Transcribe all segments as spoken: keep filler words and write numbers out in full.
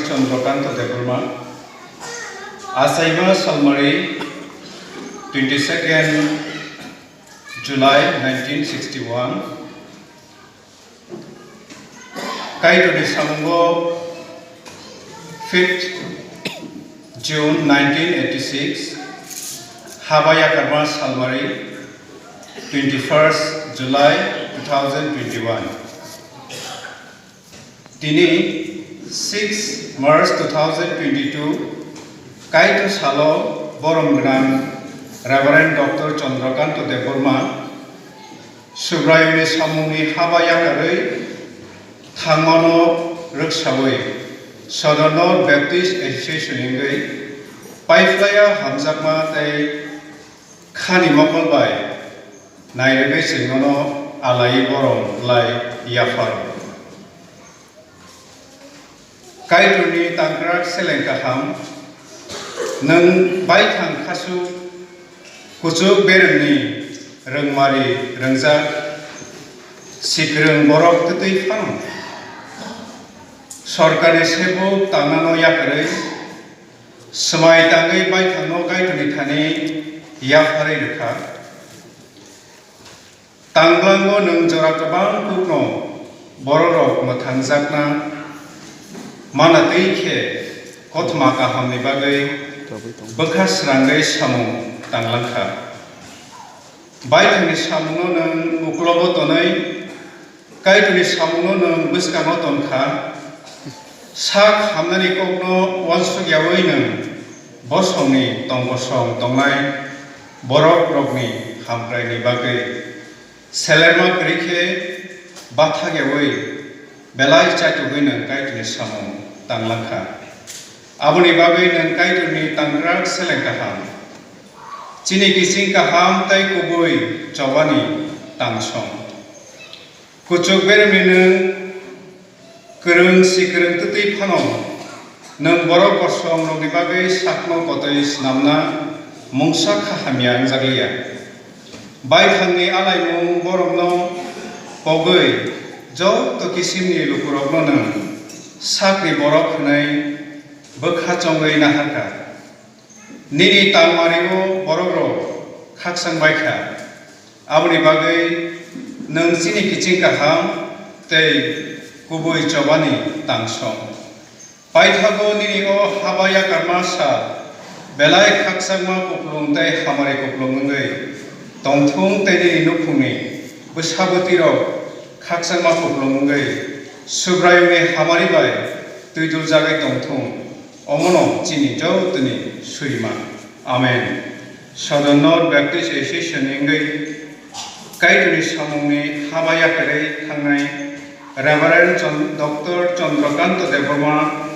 Chandrakanta Debbarma, Achaima Salmari, twenty-second July nineteen sixty-one. Kaitorni samungo fifth June nineteen eighty-six, haba yakarma Salmari, twenty-first July two thousand twenty-one. Tini six March two thousand twenty-two, Kaitor salo borom gwnang Reverend Doctor Chandrakanta Debbarma Subraiyungni samungni haba yakarwi thangmano rwksawi Sodorno Baptist Association wngwi paiphlaiya hamjakma tei khani mokol bai nairwgwi chwngno alaiwi borom lai yapharo. Kaitorni tangkrak seleng kaham, nwng baithang khasuk kuchuk beremni rwngmari rwngjak sikrwng borok twtwi phano. Sorkarni sebuk tangnano yakarwi swmai tangwi baithangno Kaitorni thani yapharwi rwkha. Tanglango nwng jora kwbang kukno bororok mwthangjakna mana twi khe kothoma kahamni bagwi bwkha srangwi samung tanglangkha. Baithangni samungno nwng uklogo tonwi, Kaitorni samungno nwng bwskango tonkha. Sak hamnani kokno uansukyawi nwng bosongni tong bosong tongnai borokrokni hamkraini bagwi selerma kwrwi khe bathakyawi belai chaitugwi nwng Kaitorni samung tanglangkha. Aboni bagwi nwng Kaitorni tangkrak seleng kaham, chini kiching kaham tei kubui chobani tangsong. Kuchuk beremni nwng kwrwng si kwrwng twtwi phano, nwng borok kosom rokni bagwi sakno kotoi snamna mungsa kha hamya wngjakliya. Baithangni alaimung borokno pogwi joto kisimni lukurokno nwng sakni borok hwnwi bwkha chongwi naharkha. Nini tangmario borokrok khakchang bai kha, aboni bagwi nwng chini kiching kaham tei kubui chobani tangsong. Paithago nini o haba yakarma sal belai khakchangma kuplung tei hamari kuplung wngwi tongthung tei nini nukhungni bwsa bwtwirok khakchangma kuplung wngwi Subraiyungni hamari bai twiduljagwi tongthung. Omono chini jotoni surima. Amen. Sodor North Baptist Association ni wngwi Kaitorni samungni haba yakarwi thangnai Reverend Chon-, Doctor Chandrakanta Debbarma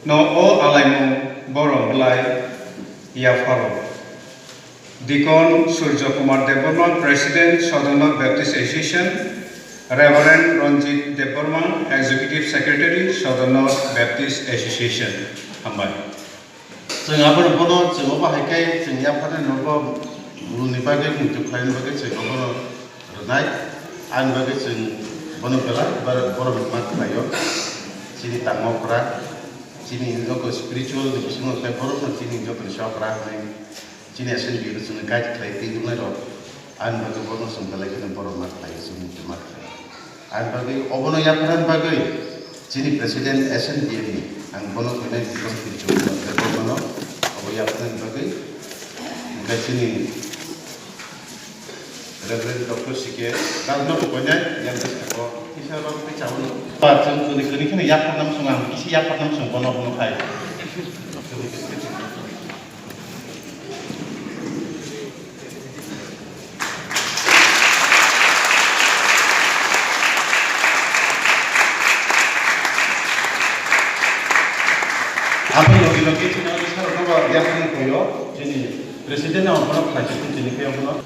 no o alaimung borom bwlai yapharo. Deacon Surjo Kumar Debbarma, President, Sodor North Baptist Association, Reverend Ranjit Debbarma, Executive Secretary, Sodor North Baptist Association. Hambai. Chwng abono bono chwng obo hai khe chwng yapharnai nogo mungni bagwi muitu khlaina bagwi chwng obono rwnai. Ani bagwi chwng bono belai bar-, borok ma khlaio. Chini tangma okra, chini joto spiritual ni bisingo khe borokno chini joto ni okra hwnwi chini S N B no chwngno guide khlai twi wngnai rok. Ani bagwi bono chwng belai kheno borok ma khlai, chwng muitu ma khlai. Ani bagwi obono yapharnani bagwi chini President S N B M ni ang bono koinai Bikram Pirjo Debbarmano obo yapharnani bagwi. Hwnkhe chini Reverend Doctor C K Rajno bo koinai yang bwskang o kisa rok tei chawano. Ba chwng kwnwi kwnwi kheno yapharnam song ang kisa yapharnam song bono bono khai. Aboni logi logi chini officer rokno bo yaphang koyo, chini president no bono khlai chini khe bono.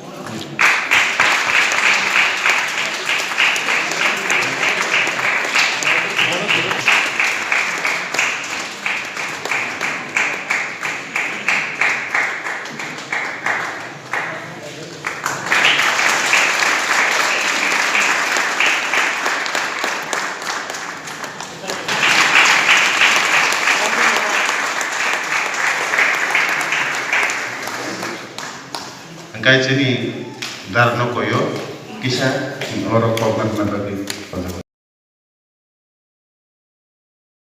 Chini dara no koyo kisa oro kok na bagwi.